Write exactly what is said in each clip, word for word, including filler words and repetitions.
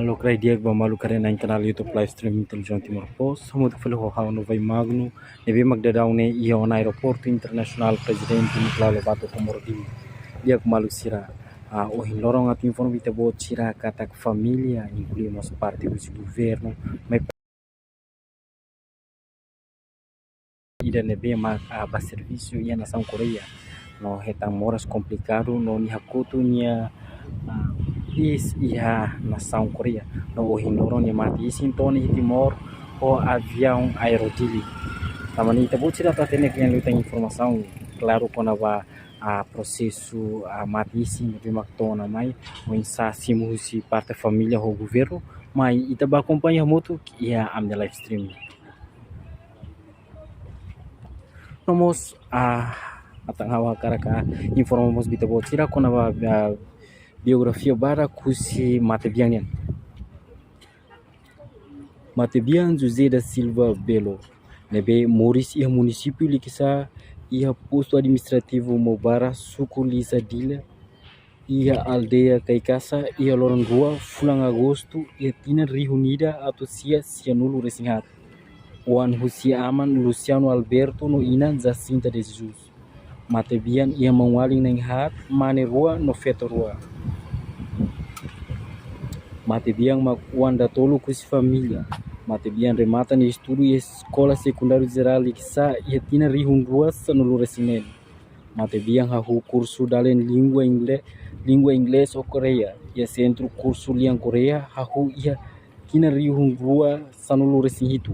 Lokraik di'ak ba maluk haree na'in kanál YouTube live streaming Televizaun Timor Post. Hamutuk fali ho ha'u Novai Magno, ne'ebé mak daudaun ne'e iha ona Aeroportu Internasionál Prezidente Nicolau Lobato Comoro Dili. Di'ak maluk sira, ah, ohin loron atu informa ba ita-boot sira katak família, inklui mós parte husi governu, mai ida ne'ebé mak, ah, bá servisu iha nasaun Koreia. No hetan moras komplikadu no nia hakotu nia, ah, iis iha nasaun Koreia. No ohin loron nia mate isin to'o ona iha Timor ho aviaun Aero Dili. Tanba ne'e ita-boot sira atu hatene kle'an liután informasaun klaru kona-ba, ah, prosesu, ah, mate isin ne'ebé mak to'o ona mai, oinsá simu husi parte família ho governu, mai ita bá akompaña hamutuk iha ami-nia live streaming. No mós, ah, entaun ha'u hakarak, ah, informa mós ba ita-boot sira kona-ba, ah, biografia badak husi matebian nian. Matebian José da Silva Belo, ne'ebé moris iha munisípiu Likisá, iha postu administrativu Mobara, suku Lisa Dila, iha aldeia Kaikasa, iha loron rua fulan Agostu, iha tinan rihun ida atus sia sianulu resin haat. Oan husi aman Luciano Alberto no inan Jacinta de Jesus. Matebian iha maun-alin na'in haat, mane rua no feto rua. Matebian mak oan datoluk husi família. Matebian remata nia estudu iha Eskola Sekundáriu Jerál Likisá iha tinan rihun rua sanulu resin neen. Matebian hahú kursu dalen língua Ingle-, língua Inglés ho Koreia iha Sentru Kursu Lian Koreia, hahú iha tinan rihun rua sanulu resin hitu.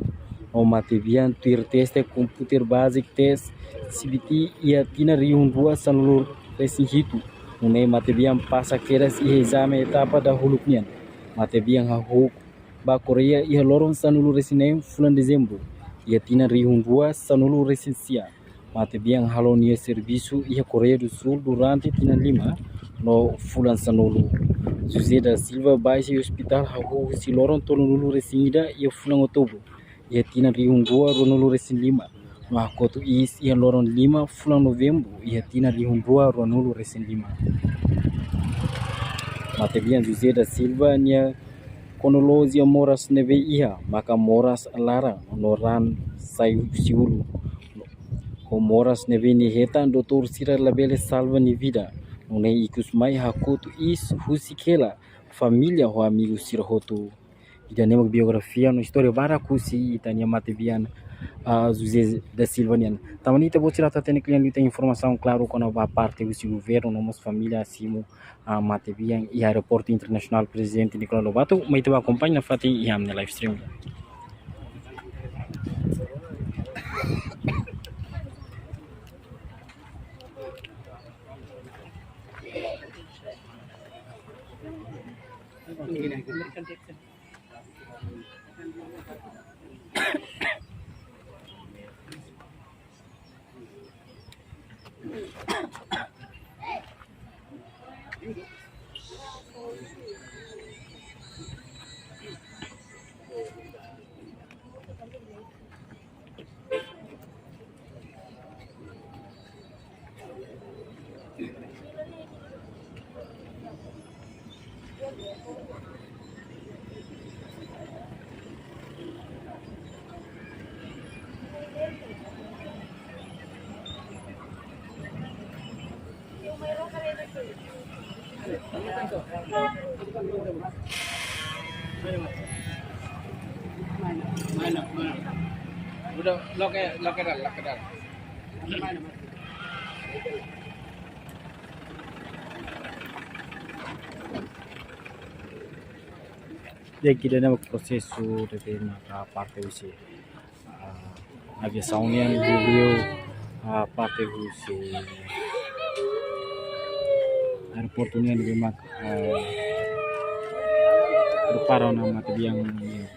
No matebian tuir teste Computer Basic Test, C B T, iha tinan rihun rua sanulu resin hitu. Nune'e matebian pasa kedas iha ezame etapa dahuluk nian. Matebian hahú bá Koreia iha loron sanulu resin neen fulan Dezembru, iha tinan rihun rua sanulu resin sia. Matebian halo nia servisu iha Koreia do Sul durante tinan lima no fulan sanulu. José da Silva baixa iha ospitál hahú husi loron tolunulu resin ida iha fulan Outubru, iha tinan rihun rua ruanulu resin lima. No hakotu iis iha loron lima fulan Novembru, iha tinan rihun rua ruanulu resin lima. Matebian José da Silva nia kronolojia moras ne'ebé iha maka moras laran no raan sai husi ulun. Ho moras ne'ebé nia hetan, doutór sira labele salva nia vida. Nune'e ikus mai hakotu iis husik hela família ho amigu sira hotu. Ida-ne'e mak biografia no istória badak husi ita-nia matebian, ah, José da Silva nian. Tanba ne'e ita-boot sira atu hatene kle'an liután informasaun klaru kona-ba parte husi governu no mós família simu, ah, matebian iha Aeroportu Internasionál Prezidente Nicolau Lobato, mai ita bá akompaña nafatin iha ami-nia live stream. Udah, loke, loke dah, loke dah. Jadi ida-ne'e prosesu dari maka parte husi, ah, aviasaun nian, liuliu, ah, parte husi aeroportu nian ne'ebé mak, ah, prepara ona matebian nian.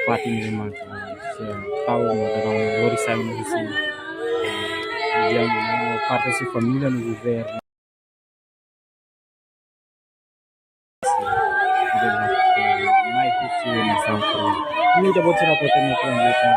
Fatin ne'ebé mak, ah, sei tau matebian lori sai husi, ah, matebian, ah, parte husi família no governu. Mai husi nasaun Koreia. Ne'e ita-boot sira atu hatene kle'an liután.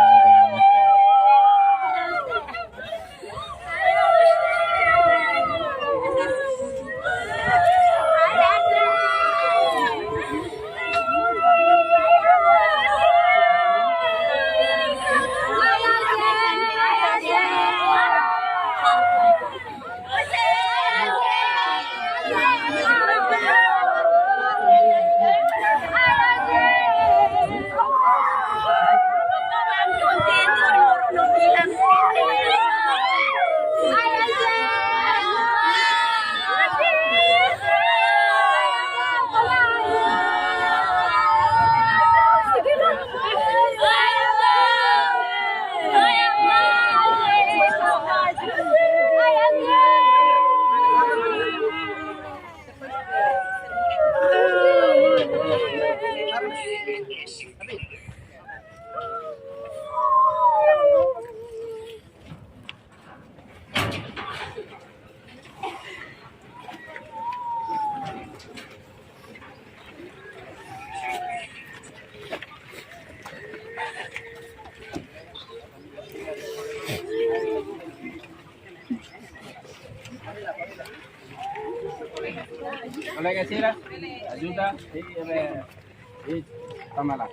Sira, ajuda, eh, eh, eh, tama la.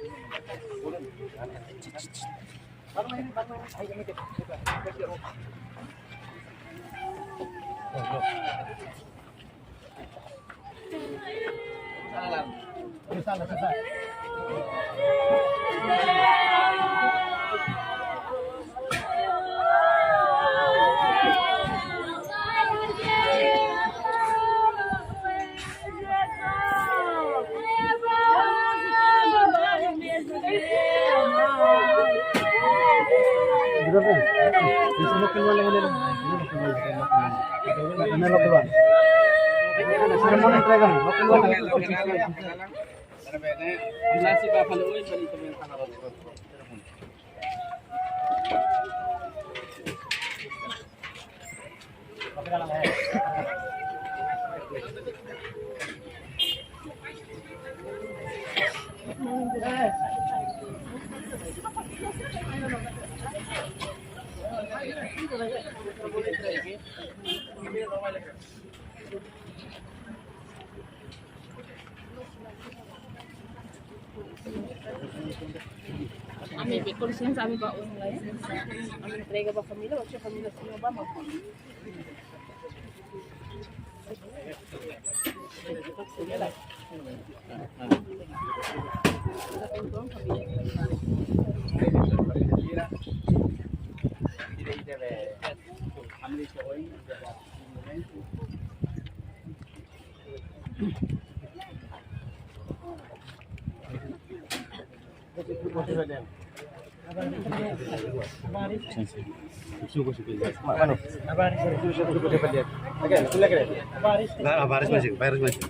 Ami, com licença, ami ba online. Ami entrega ba família, oke, família sira ba mau. Mano. Nah, baris masih, baris masih.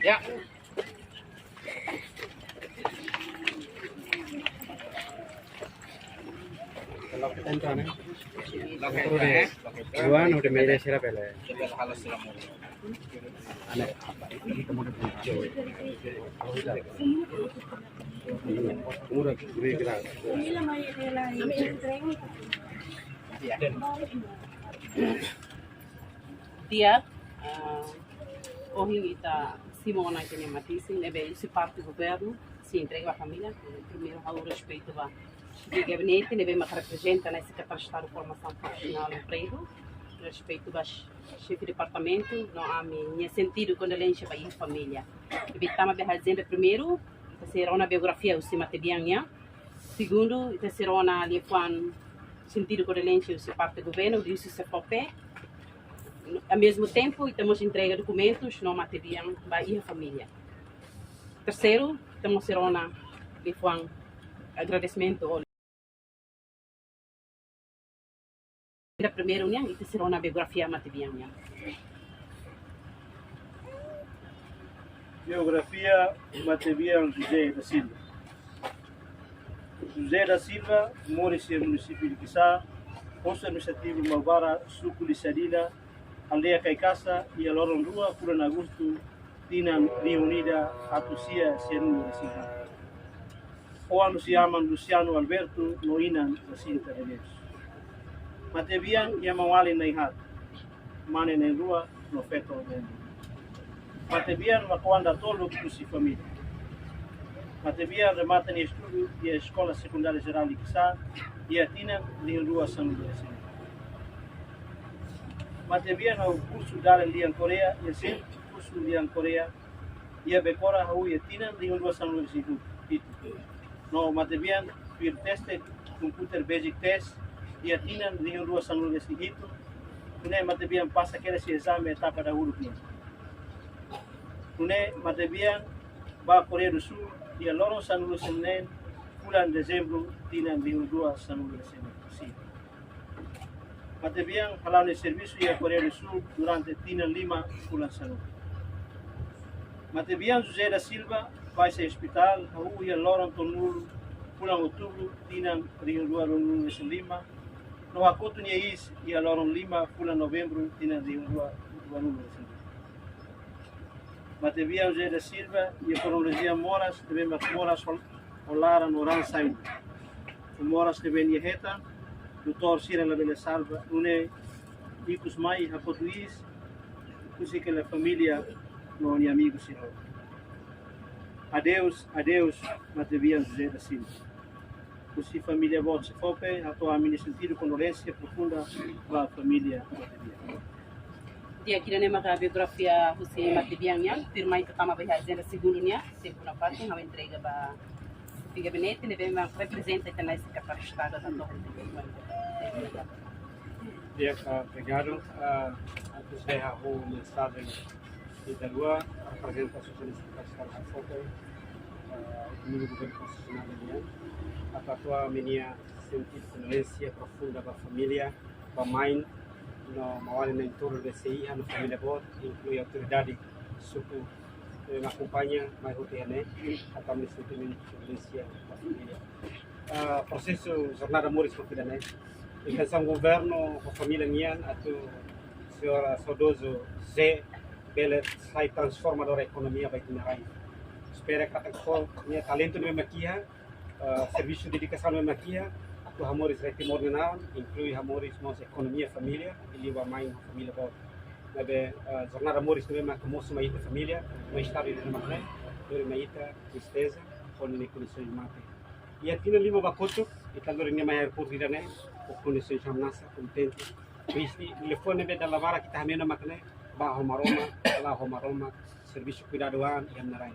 Ya. Loke entra, né? Loke entra, eh? Loke entra. Luan, udah milih sira pele. Coba halo sira mau. Ane. Udah, udah, udah. Di'ak, ah, ohin ita simu ona ita-nia mate-isin ne'ebé husi parte governu sei entrega ba família. Primeiru, ha'u respeitu ba xefe gabinete ne'ebé maka reprezenta ona Sekretáriu Estadu Formasaun Profisionál Empregu, respeitu ba xefe departamentu, no ami-nia sentidu kondolenzia ba iha família. Ne'ebé tama ba agenda, primeiru, ita sei rona biografia husi matebian nian. Segundu, ita sei rona liafuan sentidu kondolenzia husi parte governu, liuhusi SEFOPE. Ao mesmo tempo, ita mós entrega dokumentus no matebian ba iha família. Terseiru, ita mós sei rona liafuan agradesimentu. Primeiru nian, ita sei rona biografia matebian nian. Biografia matebian José da Silva. José da Silva, moris iha munisípiu Likisá, postu administrativu Maubara, suku Lixadina, aldeia Kaikasa, iha loron rua fulan Agostu, tinan rihun ida atus sia sianulu resin haat. Oan husi aman Luciano Alberto no inan Jacinta de Mendes. Matebian iha maun-alin na'in haat, mane na'in rua no feto na'in rua. Matebian mak oan datoluk husi família. Matebian remata nia estudu iha Eskola Sekundária Jerál Likisá iha tinan rihun rua sanulu resin. Matebian hahú kursu dalen lian Koreia iha Sentru Kursu Lian Koreia iha Becora, hahú iha tinan rihun rua sanulu resin hitu. No matebian tuir teste komputer Basic Test iha tinan rihun rua sanulu resin hitu, nune'e matebian pasa kedas iha ezame etapa dahuluk nian. Nune'e matebian bá Koreia do Sul iha loron sanulu resin neen fulan Dezembru tinan rihun rua sanulu resin sia. Matebian hala'o nia servisu iha Koreia do Súl durante tinan lima fulan sanulu. Matebian José da Silva baixa iha ospitál hahú iha loron tolunulu fulan Outubru tinan rihun rua ruanulu resin lima, no hakotu nia iis iha loron lima fulan Novembru tinan rihun rua ruanulu resin lima. Matebian José da Silva iha kronolojia moras ne'ebé mak moras ho, ho laran no raan sai. Moras ne'ebé nia hetan, doutór sira labele salva, nune'e ikus mai hakotu iis, husik hela família no nia amigu sira. Adeus, adeus, Matebian José da Silva. Husi família boot Sefope, hato'o ami-nia sentidu kondolénsia profunda ba família Matebian. Di'ak, ida-ne'e maka biografia husi Matebian nian, tuirmai ita tama ba iha ajenda segundu nian, tempu nafatin, ha'u entrega ba gabinete ne'ebé mak reprezenta ita-nia sekretáriu estadu atu hato'o. Di'ak, ah, obrigadu. Ah, antes de ha'u mensajen ida-rua, reprezenta asosiasaun sekretáriu estadu Sefope, ah, iha governu konstitusionál nian, atu hato'o ami-nia sentidu kondolénsia profunda ba família, ba main, no maun-alin na'in-tolu ne'ebé sei iha, no família boot, inklui autoridade suku, eh, akompaña mai hotu iha ne'e, hato'o ami-nia sentimentu kondolénsia ba família. Ah, prosesu jornada moris mak ida-ne'e. Intensaun governu ho família nian atu señór saudozu Zé bele sai transformadór ekonomia ba ita-nia rai. Espera katak ho nia talentu ne'ebé mak iha, ah, servisu, dedikasaun ne'ebé mak iha, atu hamoris rai Timor nian, inklui hamoris mós ekonomia família, liuliu ba main família boot. Ne'ebé, ah, jornada moris ne'ebé mak mosu mai ita família, mai estadu ida-ne'e mak ne'e, lori mai ita tristeza, ho nia kondisaun mate. Iha tinan lima ba kotuk, ita lori nia mai aeroportu ida-ne'e, ho kondisaun hamnasa, kontente, triste, liafuan ne'ebé dala barak ita hameno mak ne'e, bá ho Maromak, hala'o ho Maromak, servisu kuidadu an iha nia rai.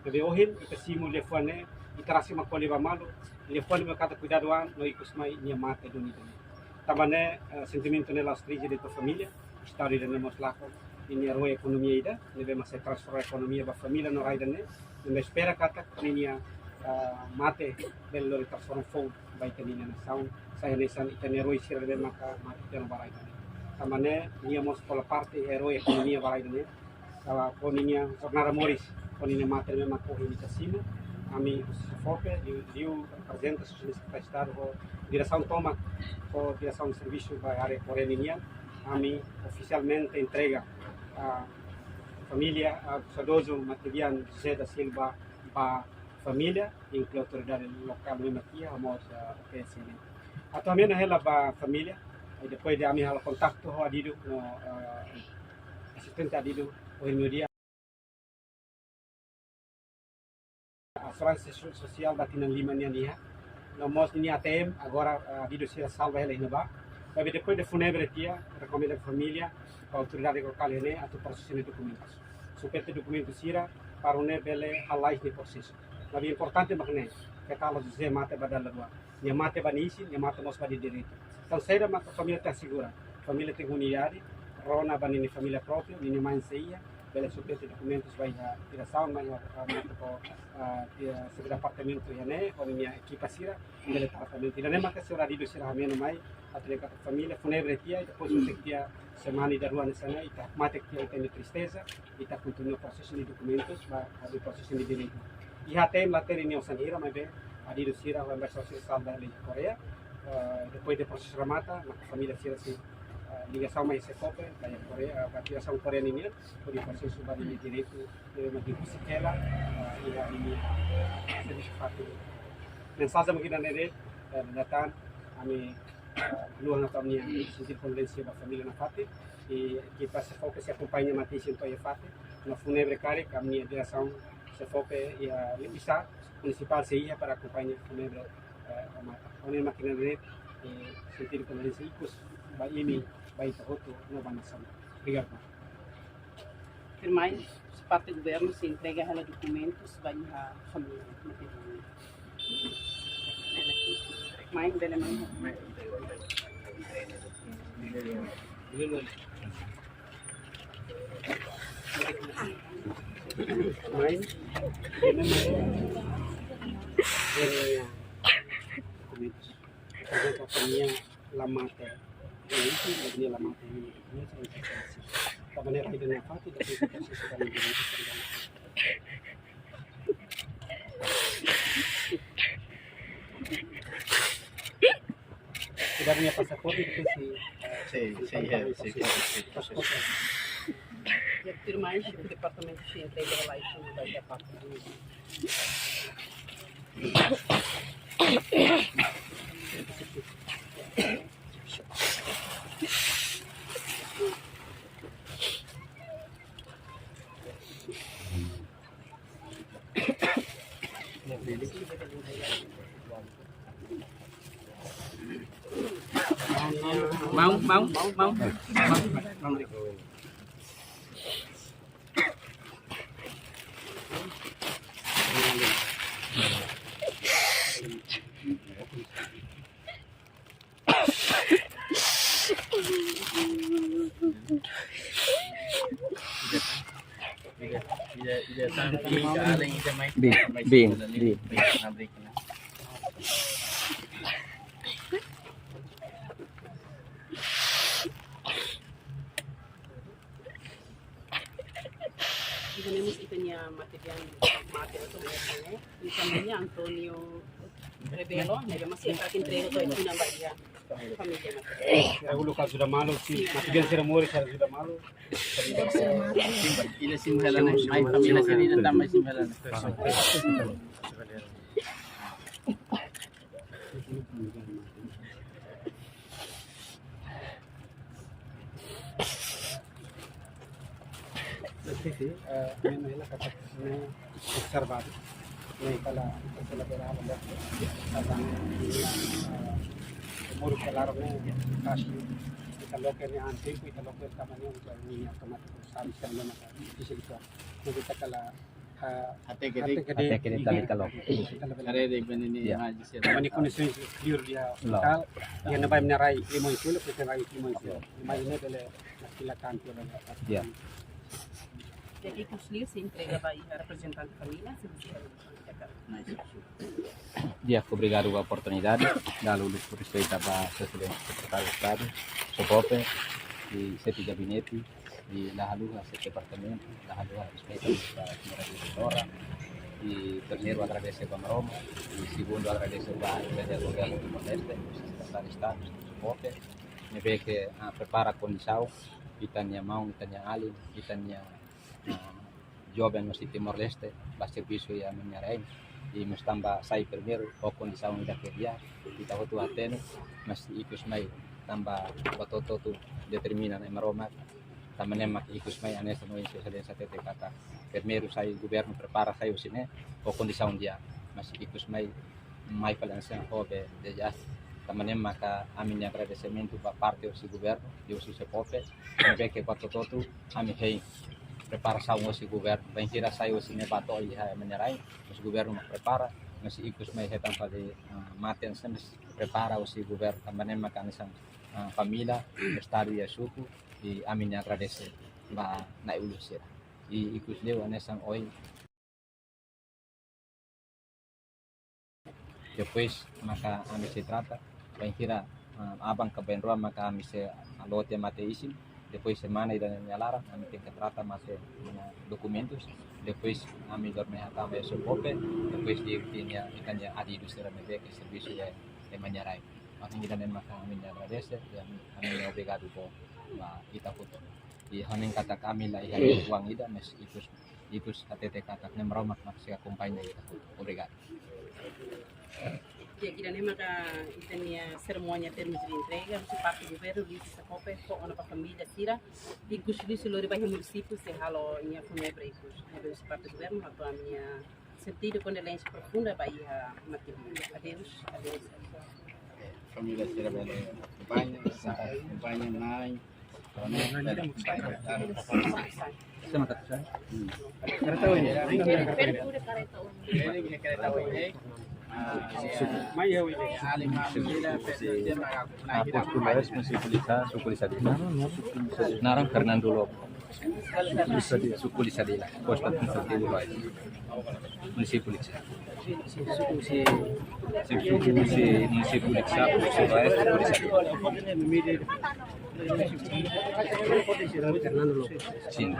Ne'ebé ohin, ita simu liafuan ne'e, ita rasik mak ko'alia ba malu, liafuan ne'e mak katak kuidadu an, no ikus mai nia mate duni ida-ne'e. Tanba ne'e, eh, sentimentu ne'e la'ós triste de'it ba família, estadu ida-ne'e mós lakon ninia erói ekonomia ida, ne'ebé mak sei transforma ekonomia ba família no rai ida-ne'e, ne'ebé espera katak ninia, ah, mate bele lori transforma foun ba ita-nia nasaun, sai hanesan ita-nia erói sira ne'ebé maka mate tiha ona ba rai ida-ne'e. Tanba ne'e, nia mós hola parte erói ekonomia ba rai ida-ne'e, ah, ho ninia jornada moris, ho ninia mate ne'ebé mak ohin ita simu, ami husi Sefope, liu, liu reprezenta asosiasaun sekretáriu estadu ho diresaun tomak, ho diresaun servisu ba área Koreia ninian, ami ofisialmente entrega, ah, família, ah, saudozu Matebian José da Silva ba família, inklui autoridade lokál ne'ebé mak iha, mós, ah, O P S nian. Atu ami hanoin hela ba família, i depois de ami halo kontaktu ho adidu, no, ah, asistente adidu, ohin meiudia. Asuransa so-, sosiál ba tinan lima nian iha. No mós ninia A T M, agora, ah, adidu sira salva hela iha ne'ebá. Maibé depois de fúnebre tiha, rekomenda família, ba autoridade lokál iha ne'e, atu prosesu ninia dokumentus. Suporta dokumentu sira, para nune'e bele halais nia prosesu. Maibé importante mak ne'e, ke Carlos José mate ba dala rua. Nia mate ba nia isin, nia mate mós ba nia direitu. Entaun, saida maka família tenke asegura? Família tenke unidade, rona ba ninia família própriu, ninia main sei iha, bele suporta dokumentus ba iha diresaun, ba iha, ah, mate ko, ah, iha sekretaria departamentu iha ne'e, ho ninia ekipa sira, bele tratamentu. Ida-ne'e maka señór adidu sira hameno mai, atu dekat família, fúnebre tiha, i depois husik tiha semana ida rua hanesan ne'e, ita mate tiha ita-nia tristeza, ita kontinua prosesu ninia dokumentus, ba, ba prosesu ninia direitu. Iha A T M la hatene nia osan hira, maibé adidu sira, ho embaixadór sira salva hela iha Koreia. Eh, depois de prosesu remata, maka família sira sei, eh, ligasaun mai Sefope, ba iha Koreia, eh, ba diresaun Koreia ninian, hodi prosesu ba ninia direitu, eh, mak husik hela, eh, iha ninia servisu fatin. Mensajen mak ida-ne'e de'it, eh, datan, ami, eh, haluha ona ami-nia sentidu kondolénsia ba família nafatin, i ekipa Sefope sei akompaña mate-isin to'o iha fatin, no fúnebre karik, ami-nia diresaun Sefope iha Liu Pisar, munisipál sei iha para akompaña fúnebre, eh, remata. Ohin mak ida-ne'e de'it, eh, sentidu kondolénsia ikus ba imi, ba ita hotu, no ba nasaun. Obrigadu. Tuirmai, parte governu sei entrega hela dokumentus ba iha família. Mai, bele mai. Mai, bele mai. Bele mai. Dokumentus. Entaun, família la mate. Ini la mate ini, ini sama si. Tanba ne'e rai ida-ne'e fatin, ida-ne'e fatin, ida-ne'e fatin. Ida-ne'e pasaporte, ida-ne'e si, eh, si, si, si, eh, si, si, si, pasaporte. Ya, firma departamento si entrega la itu, la parte. Mau, mau, mau, mau. Bin, bin, bin. Ida-ne'e mós ita-nia materiál mate atu mete ne'e. Ita-nia Antonio Rebelo, ne'ebé mós ita entrega to'o ita-nia ba iha família. Ita uluk ajuda malu, si materiál sira moris ajuda malu. Ida simu hela ne'e, mai família sira ida tan mai simu hela ne'e. Entonces, eh, ne'e hela katak ne'e observadu, ne'e kala, kala berapa ya, kala ne'e, eh, muru kala ne'e, kasi, ita loke ne'e antigu, ita loke tanba ne'e, ita ne'e otomátiku, sabe, sabe, ne'e maka, difísil, ne'e ita kala, ah, hateke de'it. Hateke de'it. Hateke de'it, tali kalo. Haree de'it bene ni. Ya. Mani kondisi liur iha lokál, iha ne'ebá imi-nia rai lima puluh, imi-nia rai lima puluh. Mai ne'e bele silakan tu. Ya. Jadi, ikus liu sei entrega ba iha reprezentante família, se você. Di'ak, obrigadu ba oportunidade. Dala uluk respeita ba Sua Exelénsia Sekretáriu Estadu, SEPOPE, i xefe gabinete, i la haluha xefe departamentu, la haluha respeita ba señora diretora, i primeiru agradese ba Maromak, i segundu agradese ba Governu Timor-Leste, Sekretáriu Estadu, SEPOPE, ne'ebé ke, ah, prepara kondisaun, ita-nia maun, ita-nia alin, ita-nia, ah, joven husi Timor-Leste, ba servisu iha ami-nia rain, i mós tanba sai primeiru, ho kondisaun ida ke di'ak, ita hotu hatene, mas ikus mai tanba buat hotu-hotu determina Na'i Maromak, tanba ne'e mak ikus mai hanesan ohin Sua Exelénsia hatete katak primeiru sai governu prepara sai husi ne'e, ho kondisaun di'ak, mas ikus mai mai fali hanesan ho be dezastre. Tanba ne'e maka ami-nia agradesimentu ba parte husi governu, i husi SEPOPE, ne'ebé ke buat hotu-hotu ami hein preparasaun husi governu, bainhira sai husi ne'e ba to'o iha ami-nia rain, husi governu mak prepara, mas ikus mai hetan fali, ah, mate hanesan prepara husi governu, tanba ne'e maka hanesan, ah, família, estadu iha suku, i ami-nia agradese ba na'i-ulun sira. I ikus liu hanesan ohin. Depois maka ami sei trata, bainhira, ah, aban ka bainrua maka ami sei lote mate isin, depois semana ida nia laran ami tenke trata mate nia dokumentus, depois ami dorme hatama iha SEPOPE, depois di ita-nia, ita-nia adidu sira ne'ebé ke servisu iha ema nia rain. Maka ida-ne'e maka ami-nia agradese, i ami, ami-nia obrigadu ba, ba ita hotu. I hanoin katak ami la iha oan ida, mas ikus, ikus hatete katak Na'i Maromak mak sei akompaña ita hotu. Obrigadu. Ya, ida-ne'e maka ita-nia serimónia termus de entrega, husi parte governu, husi SEPOPE, fó ona ba família sira, ikus liu sei lori ba iha munisípiu, sei halo nia fúnebre ikus. Ne'ebé husi parte governu, hato'o ami-nia sentidu kondolénsia profunda ba iha mate-bian. Adeus, adeus. Família sira bele akompaña, sa akompaña mai. Apóstolu es município de Sa-, suku Lisadila. Naran Fernando Lobo. Suku Lisadila, postu administrativu Loes. Munisípiu Likisá. Suku si, suku si, munisípiu Likisá, postu Loes, suku Lisadila. Sin.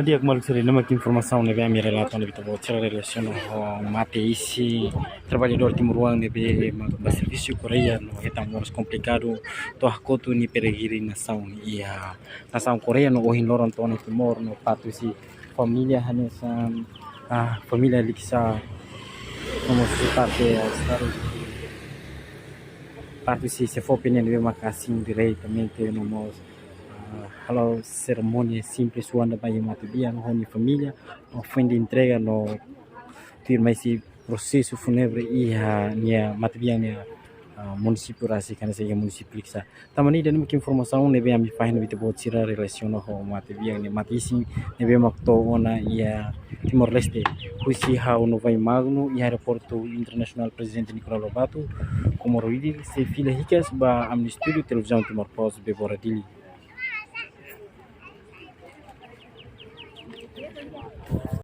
Di'ak, maluk sira, ne'e mak informasaun ne'ebé ami relata ona ba ita-boot sira relasiona ho mate isin traballadór timoroan ne'ebé mak bá servisu Koreia no hetan moras komplikadu to'o hakotu nia peregrinasaun iha nasaun Koreia no ohin loron to'o ona iha Timor no parte husi família hanesan, ah, família Liksa no mós husi parte, ah, estadu, parte husi SEFOPE nian ne'ebé maka asin diretamente no mós, ah, halo serimónia simples oan ba iha matebian ho nia família, no foin entrega no tuirmai husi prosesu fúnebre iha nia matebian nia, ah, munisípiu rasik hanesan iha munisípiu Liksa. Tanba ne'e ida-ne'e mak informasaun ne'ebé ami fahe ona ba ita-boot sira relasiona ho matebian ne'e, mate isin ne'ebé mak to'o ona iha Timor-Leste. Husi ha'u Novai Magno iha Aeroportu Internasionál Prezidente Nicolau Lobato, Comoro Dili, sei fila hikas ba ami-nia estúdiu Televizaun Timor Post Bebora Dili.